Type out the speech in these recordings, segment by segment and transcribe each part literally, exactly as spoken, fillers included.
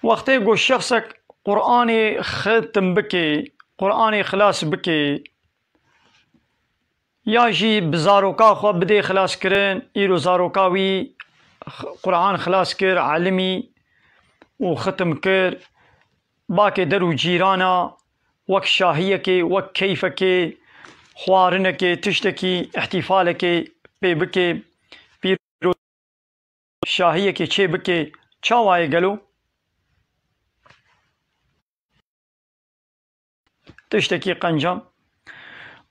Wextê ku şexsek Qur'anê xitim bike, Qur'anê xilas bike, ya jî bi zaroka xwe bidê xilaskirin, îro zaroka wî x-, Qur'an xilas kir, elimî û xitim kir, bakê der û cîrana wek şahiyekê, wek keyfekê, xwarinekê, tiştekî, îhtîfalekê pê bike, pîro şahiyekê çê bike, çawa ye gelo? Tiştekî qenc e.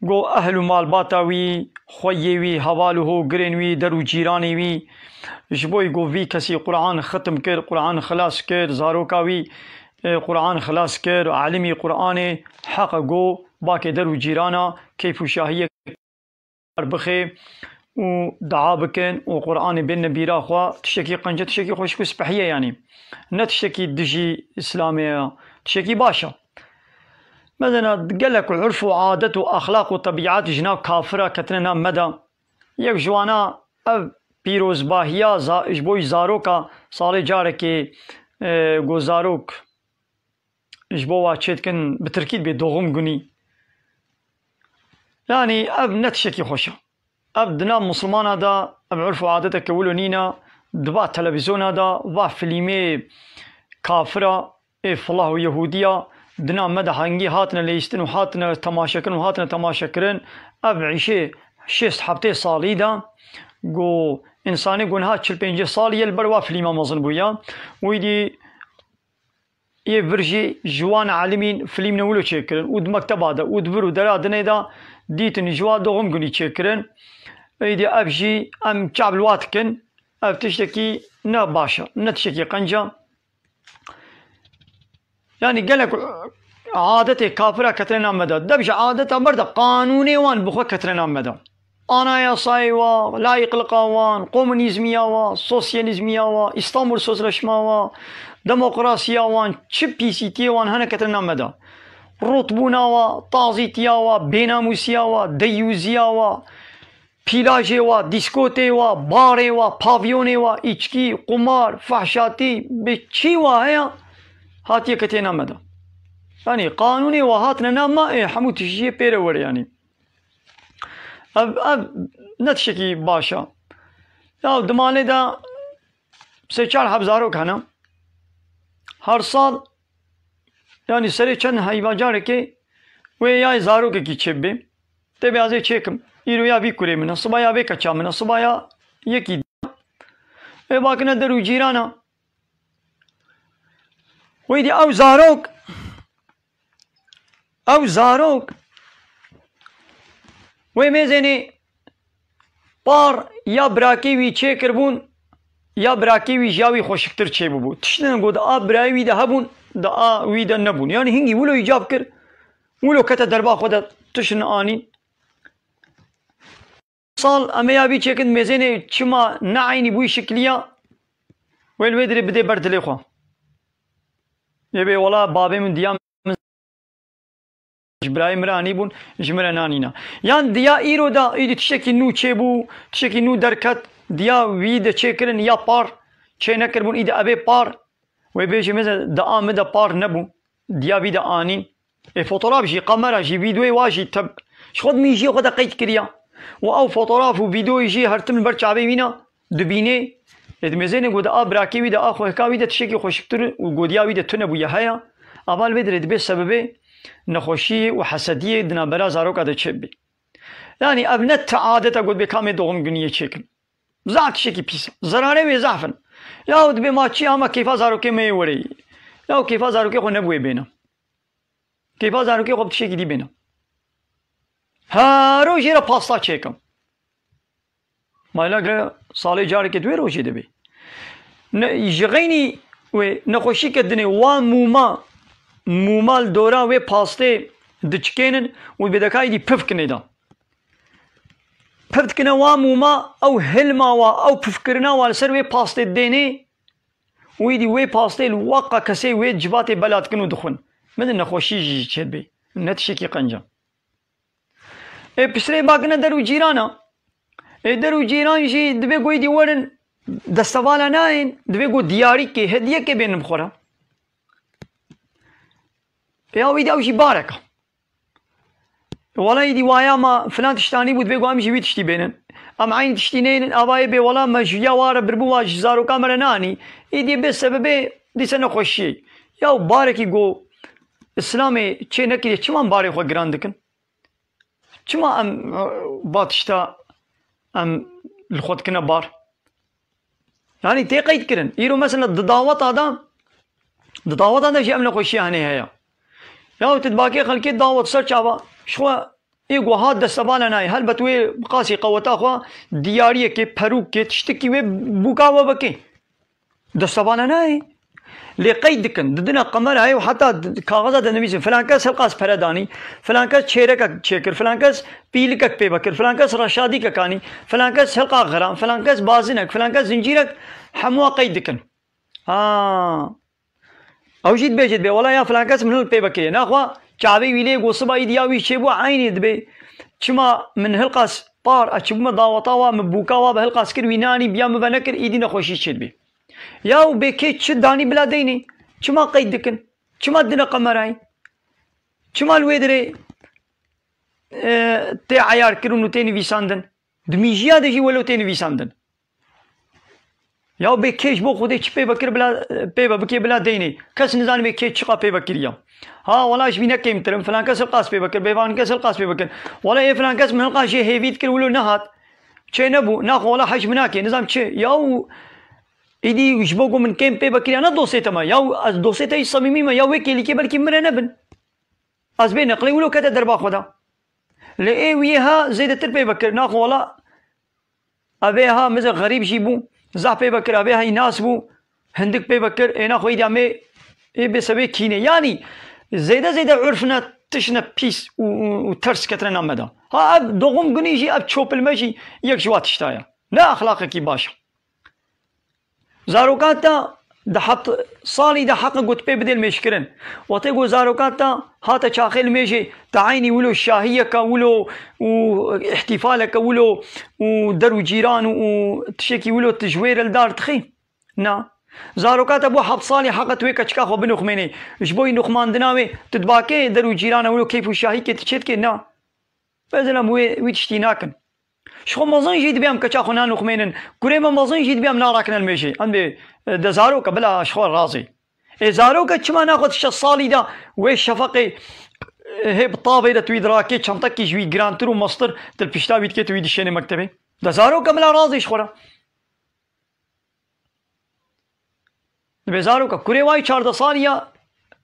Go ehl û malbata wî, xweyê wî, heval û hogirên wî, der û cîranê wî, ji bo go vî kesî Qur'an xitim kir, Qur'an xilas kir, zaroka wî, e, Qur'an xilas kir, elimî Qur'anê, heq e go bakê der û cîrana keyf û şahiyek bixê û dua bikin û Qur'anê bênine bîra xwe, tiştekî qenc e, tiştekî xweşik û spehî ye yanî. Ne tiştekî dijî Îslamê ye, tiştekî baş e. Mesela gelek urf û adet û exlaq û tebîet ji nav kafira ketine nav me de. Yek ji wana ev pîrozbahiya za-, ji bo zaroka salê carekê, e, go zarok ji bo wa çê dikin, bi tirkî dibê doğum günü. Yanî ev ne tiştekî xweş e. Ev di nav misilmana de, ev urf û adeteke wilo nîne, di va televîzyona de, va filmê kafira, ê filah û yehûdiya, di nav me de hingî hatine leyîstin û hatine temaşekirin û hatine temaşekirin. Ev îşê şêst heftê salî de, ku însanê ku niha çil pêncî salî ye li ber va filma mezin bûye. Wî dî Yê vir jî ji wan elimîn filmne wilo çêkirin û di mekteba de û di vir û dera dinê de dîtin ji wan doğum günü çêkirin. Êdî ev jî em çav li wa dikin. Ev tiştekî ne baş e, ne tiştekî qenc e. Yanî gelek adetê kafira ketine nav me de. Dev ji adeta ber de qanûnê wan bi xwe ketine nav me de. Anayasayê wa, laikliqa wan, komunîzmiya wa, sosyalîzmiya wa, Îstanbul Sözleşma wa, demokrasiya wan, çi pîsîtiyê wan hene ketine nav me de. Rûtbûna wa, tazîtiya wa, bênamûsiya wa, deyûziya wa, pîlajê wa, dîskotê wa, barê wa, pavyonê wa, îçkî, qumar, fehşatî, bi çî wa heye, hatiye ketê nav me de. Yanî qanûnê wa hatine nav me, ê hemû tiştiyê pê re were yanî. Ev, ev ne tiştekî baş e. Ya di malê de sê çar heb zarok hene. Her sal, yanî serê çend heyva carekê wê ya zarokekî çêbibê. Tê bê ez ê çêkim. Îro ya vî kurê min e, siba ya vê keça min e, siba ya yekî. Ê bakine der û cîrana. Wê dî ew zarok Ew zarok wê mêzênê par ya birakê wî çêkiribûn, ya birakê wî ji ya wî xweşiktir çêbûbû. Tiştin ku di a birayê wî de hebûn, di a wî de nebûn. Yanî hingî wilo îcab kir, wilo kete derba xwe de tiştin anîn. Sal em ê ya vî çêkin mêzênê çima ne eynî bûyî şikiliya, wê li wê dirê bidê ber dilê xwe. Yê bê wela babê min diya min ji birayê min re anîbûn, ji min re nanîna. Yan diya îro da îdî tiştekî nû çêbû, tiştekî nû derket, diya wî de çêkirin ya par çê nekiribûn, îdî ebê par, wê bêjê mêze di a min de par nebû, diya vî de anîn. Ê fotoğraf jî, kamera jî, vîdeoyê wa jî teb-, ji xwe di mîjiyê xwe de qeyd kiriya. Û ew fotoğraf û vîdeoyê jî her tim li ber çavê wî ne dibînê. Ê di mêzênê ku di a birakê wî de, a xwehka wî de tiştekî xweşiktir û godiya wî de tune bûye heye. Ava li vê dirê dibê sebebê nexweşiyê û hesediyê di navbera zaroka de çêbibê. Yanî ev ne ti adet e ku dibê kamê doğum güniyê çêkin. Zaf tiştekî pîs e. Zerarê wê zaf in. Yaw dibê ma çi ama keyfa zarokê me yê werê. Yaw keyfa zarokê xwe nebûyê bêne. Keyfa zarokê xwe bi tiştekî dî bêne. Her roj jê re pasta çêkim. Mayla gire salê carekê di wê rojê de bê. Ne, ji xeynî wê nexweşî ke dinê wa mûma, mûma li dora wê pastê diçikênin û bê dekayî dî pif kinê de. Pif dikine wa mûma, ew hilma wa, ew pifkirina wa li ser wê pastê dênê, wî dî wê pastê li waqa kesê wê civatê bela dikin û dixwin. Min di nexweşî jî çêdibê. Ne tiştekî qenc e. Ê pisrê bakine der û cîrana. Ê der û cîran jî dibê ku êdî werin destevala nayên, dibê ku diyarîkê, hediyekê bênin bi xwe re. Ya wî de ew jî barek e. Wela îdî waya ma filan tiştanî bû, dibê ku em jî wî tiştî bênin. Em eynî tiştî neynin, avayê bê wela me ji ya ware birbû wa ji zaroka me re nanî. Îdî bê sebebê dîse nexweşiyê. Ya barekî ku Îslamê çê nekiriye, çima em barê xwe giran dikin? Çima em, e, va tişta em li xwe dikine bar? Yanî tê qeyd kirin. Îro mesela di daweta de, di daweta de jî ev nexweşiya henê heye. Ya tu dibakê xelkê dawet ser çava, ji xwe ê ku hat destebana nayê. Helbet wê bi qasî qeweta xwe diyariyekê, perûkê, tiştekî wê bûka we bike. Destebana nayê. Lê qeyd dikin, didine qemerayê û heta d-, kaxeza de nivîsin, filan kes hilqas pere danî, filan kes çêrekek çêkir, filan kes pîlikek pê vekir, filan kes reşadîkek anî, filan kes hilqa xiran, filan kes bazinek, filan kes zincîrek, hemûa qeyd dikin. Ha. Ew jî dibêje dibê, wela ya filan kes min hilq pê vekiriye. Naxwe çavê wî lê got siba îdî ya wî çêbû eynî dibê. Çima min hilqas par, ez çibûme daweta wa, min bûka wa bi hilqas kir, wî nanî, biya min venekir, îdî nexweşî çêdibê. Ya û bê kê çi danî bila deynê? Çima qeyd dikin? Çima dine qemerayê? Çima li wê dirê, e, tê eyar kirin û tê nivîsandin? Di mîjiya de jî welo tê nivîsandin. Ya bê kê ji bo Xwedê çi pê vekir bila, pê ve bikê bila deynê? Kes nizanî bê kê çiqa pê vekiriya. Ha, wela ji vî ne kêmtir im, filan kes hilqas pê vekir, bê van kes hilqas pê vekir. Wela ê filan kes min hilqas jê hêvî dikir, wilo nehat. Çê nebû, naxwe wela hej min nake, nizam çi. Ya û îdî ji bo ku min kêm pê vekiriya, ne dostê te me. Ya û ez dostê te yî semîmî me, ya wê kêlîkê belkî min re nebin. Ez bê neqlê wilo kete derba xwe de. Lê ê wî ha zêdetir pê vekir, naxwe wela. Ev ê ha mize xerîb jî bû, zehf pê vekir, ev ê ha nas bû, hindik pê vekir, ê naxwe îdî em ê, ê bê sebê kînê. Yanî zêde zêde urf ne, tişt ne pîs û, û, û ters ketine nav me de. Ha ev doxum gunî jî, ev çopilme jî yek ji wa tişta ye. Ne exlaqekî baş e. Zarokan te di heft salî de heqe got pê bidê limêjkirin. Wextê ku zarokan te hate çaxê limêjê, te eynî wilo şahiyeke wilo û îhtîfaleke wilo û der û cîran û tiştekî wilo tu ji wê re li dar dixî? Na. Zaroka te bû heft salî heqe tu wê keçika xwe binuxmênê. Ji bo yî nuxmandina wê tu dibakê der û cîrana wilo keyf û şahîkê tu çê dikê? Na. Mesela wê, wî tiştî nakin. Ji xwe mezin jî dibê em keça xwe nanuxmênin. Kurê me mezin jî dibê em narakine limêjê. Em dê, e, de zaroke bila ji xwe razê. Ê zaroke çima naxwe di şeş salî de wê şefeqê, e, hê bi tavê de tu wî dirakê çentekî ji wî girantir û mestir tu li pişta wî dikê tu wî dişênê mektebê? De zaroke bila razê ji xwe re. Dibê zaroka kurê wayî çardeh salî ya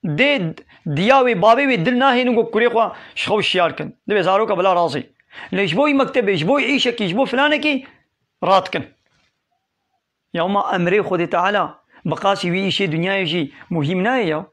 dê diya wê bavê wê dil nahênin ku kurê xwe ji xew şiyar kin. Dibê zaroka bila razê. Lê ji bo wî mektebê, ji bo wî îşekî, ji bo filanekî radikin. Ya ma emrê Xwedê Teala bi qasî wî îşê dinyayê jî muhîm nayê ya.